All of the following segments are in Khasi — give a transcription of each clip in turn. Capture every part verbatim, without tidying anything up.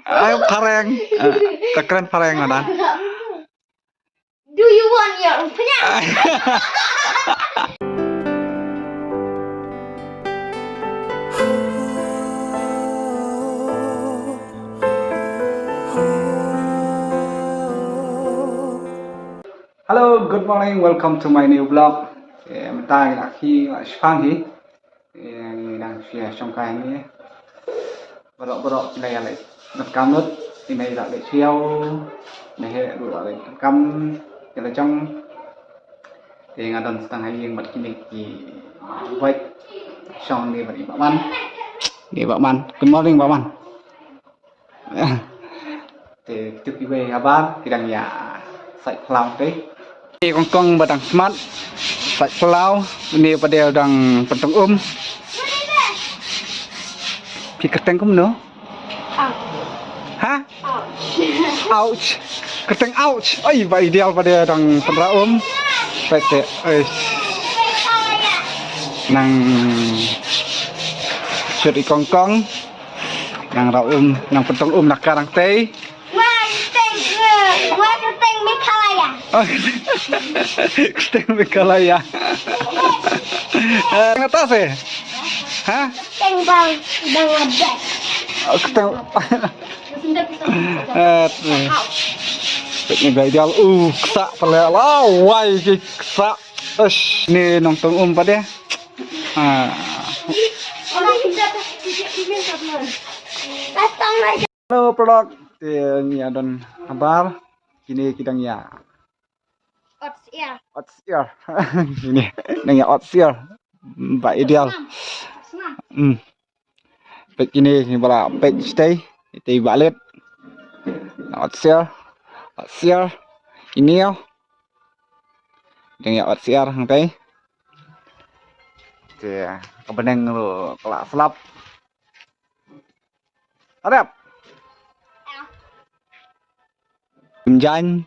Ai phareng. Eh, ka kren phareng madan. Do you want your opinion? Hello, good morning. Welcome to my new vlog. Eh, mynta ngi la ki la shipang hi. Eh, ngi dang shu shong kai ngi. Barok barok ki la ïa leh donkam lut. Ki mei la leh shuwa. Mei hi ruh la leh donkam. Ki la jong. Te nga don tang ha ïing bad kine ki wait. Shong ngi bad i Bah Man. Ngi Bah Man. Good morning Bah Man. Te kito kiwei habar ki dang ïa sait phyllaw te. Te kong kong ba dang smat sait phyllaw, une ba dei dang pyntung um. Phi kyrteng kumno? Ha? Ouch. Kyrteng ouch. Oi, ba ideal ba dei dang pynra um. Peit te. Oi. Nang shut i kong kong. Nang ra um, nang pyntung um na ka rang tei. Wa kyrteng, wa kyrteng Meghalaya. Oh, kyrteng Meghalaya. Eh, ngata se? Ha? Kyrteng Bang, Bangladesh. Oh, kyrteng. Eh, tu. Peit ni gai dial. Uh, ksa pala la, wai ki ksa. Ush, ni nongtung um pat de. Ah. Hello, product. Te ngi ïa don habar. Kine ki dang ïa. Ot syiar. Ot syiar. Kine dang ïa ot syiar. Ba ideal. Snam. Snam. Hmm. Peit kine, kine ba la peit shatei, itei ba lit. Ot syiar, ot syiar. Kine ïa. Dang ïa ot syiar hangtei. Te ka bneng ruh ka la slap. Arep. Ym jan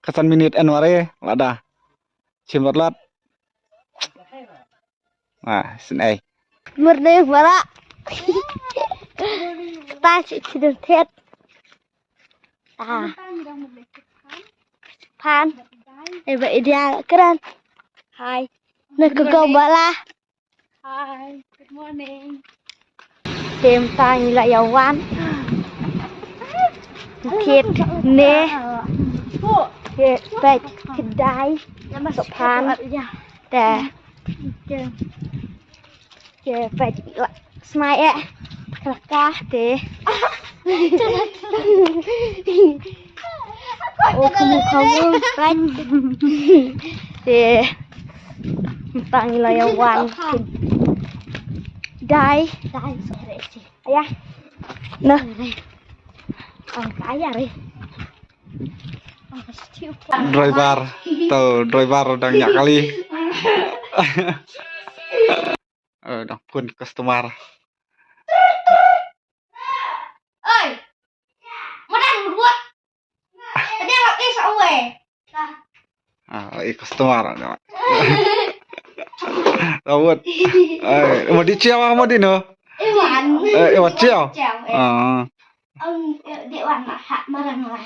ka san minit anware lada. Chim lat lat. Ah, snei. Murni mara. Ta chi chi dun thiat. Ah. Pan. Eh, ba ideal kran. Hai. Na ka kong bala. Hi, good morning. Tem ta ngi la ïa wan. Thied ne. Te peit kdai. Sohphan. Te. Te peit la. Smai eh. Kalaka te. Oh, kamu, kamu, peit. Te. Tang la ïa wan. Dai. Dai, sorry, si. Aya. Nah. Ang kaya re. Driver. To driver dang ïa kali. Eh, dang phone customer. Oi. Madan buat. Tadi awak eh sa uwe. Ah, eh, customer. Rawat. Eh, mau di ciao, mau di no? Iwan. Eh, Iwan ciao. Ciao, eh. Ah. Em, eh, di wan lah, hak marang lah.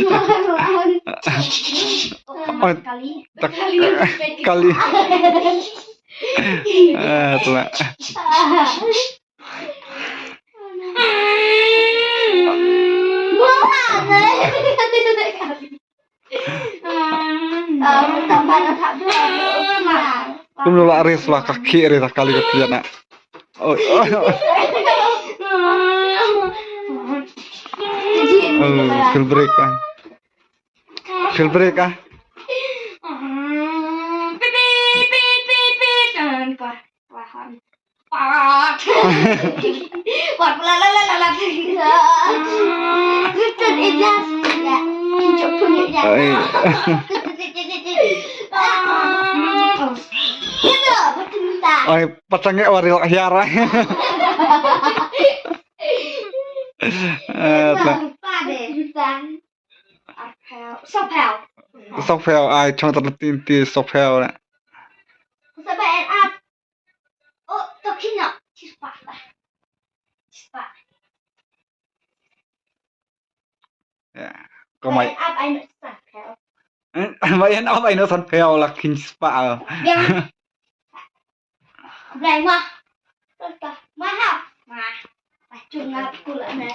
Marang lah. Oh, kali. Tak-, kali. Kali. Ah, telah. Kumno la res la ka ki re ta kali ka pia na. Oh, oh, oh. Oh, feel break ah. Feel break ah. Pit, pit, pit, pit, pit. Wah, wah. Wah, la, la, la, la, la. Betul, Ijaz. Ya, tunjuk pun, Ijaz. Ai. Gitu, betul, minta. Ai, patang ya waril ahyar. Eh, tak. Lupa deh, minta. Sophel. Sophel, ai, chong ter tin ti Sophel na. Sophel and up. Oh, to kino. Chispa. Chispa. Ka mai. Mai ap ai no san phew. Mai ap ai no san phew la kin spa. Biang. Blai ma. Ma ha. Ma. Ma chung na kul ana.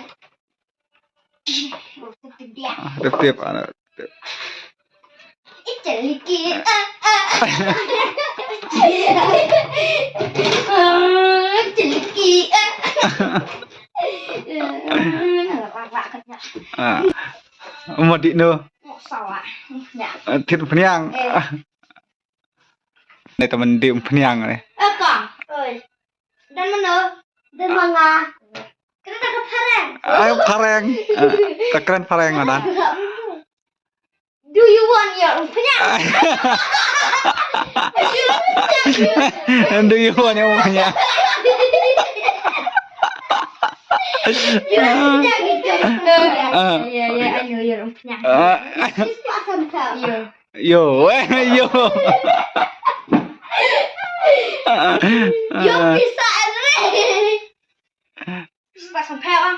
Tip tip ana. Ichiliki. Ah, ah. Ichiliki. Ah. Ah. Mo di no. Mo sawa. Ya. Tit peniang. Eh. Ni temen di peniang ni. Eka. Oi. Dan mano? Dan manga. Kena tak pareng. Ai pareng. Eh, tak keren pareng mana? Do you want your peniang? Do you want your peniang? Ah. Yeah, yeah, I know your peniang. Ah. Yo, eh, yo. Yo, pisa Andre. Pisa sampai, Bang.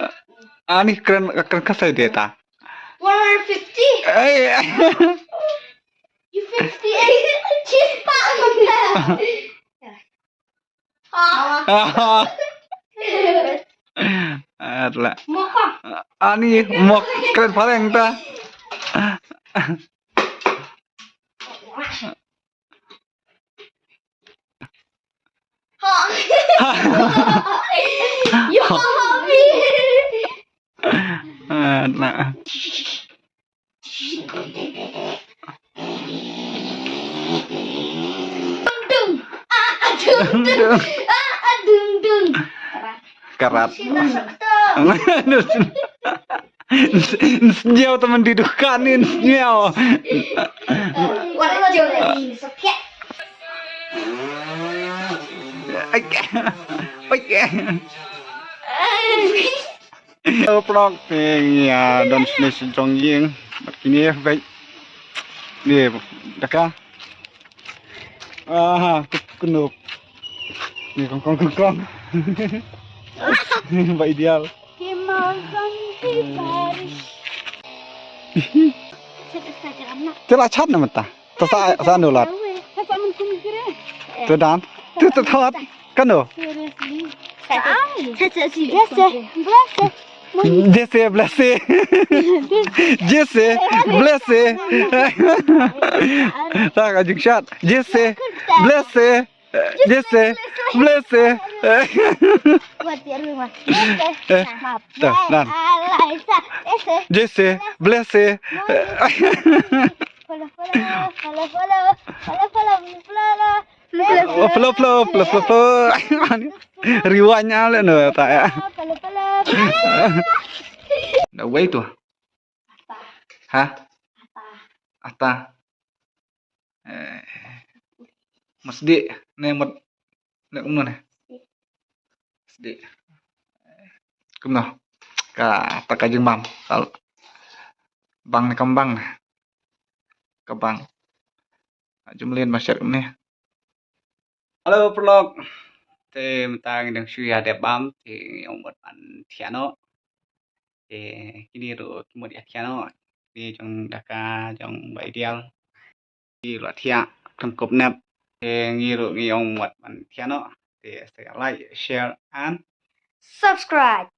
Ani keren, keren kasih dia ta. One hundred fifty. Eh. You fifty-eight. Cheese pa sampai. Ah. Ah, la. Mok, Bang. Ani mok keren pareng ta. Yo, Bobby. Ah, nah. Dung, dung. Ah, ah, dung, dung. Ah, ah, dung, dung. Karat. Sini masuk tu. Sniaw temen di dukan ni sniaw. Oi. Oi. Hello, vlog. Te ngi ïa don sne sha jong ïing. Bad kine bad. Ni daka. Aha, tu kunu. Ni kong kong kong kong. Ba ideal. Te la chat na mynta. Te sa sa nulat. Te dan. Te te thot. Kano. Jesse, bless. Jesse, bless. Jesse, bless. Ta ka jingchat. Jesse, bless. Jesse, bless. Eh, ta, nan. Jesse, bless. Follow, follow, follow, follow. Flow, flow, flow, flow, flow. Rewind nya le no ta ya. Da wei tu. Ha? Ata. Eh. Masdi ne mat ne kumno ne. Sdi. Kumno. Ka ta ka jingbam. Kal. Bang ne kam bang ne. Ka bang. Jumlin mashat kumne. Hello, paralok. Te mynta ngi dang shu ïa dep bam, te ngi ong mut ban thiah noh. Te kine ruh ki mut ïa thiah noh. Kine jong daka jong ba ideal. Ki la thiah khlem kup nep. Te ngi ruh ngi ong mut ban thiah noh. Te sa like, share and subscribe.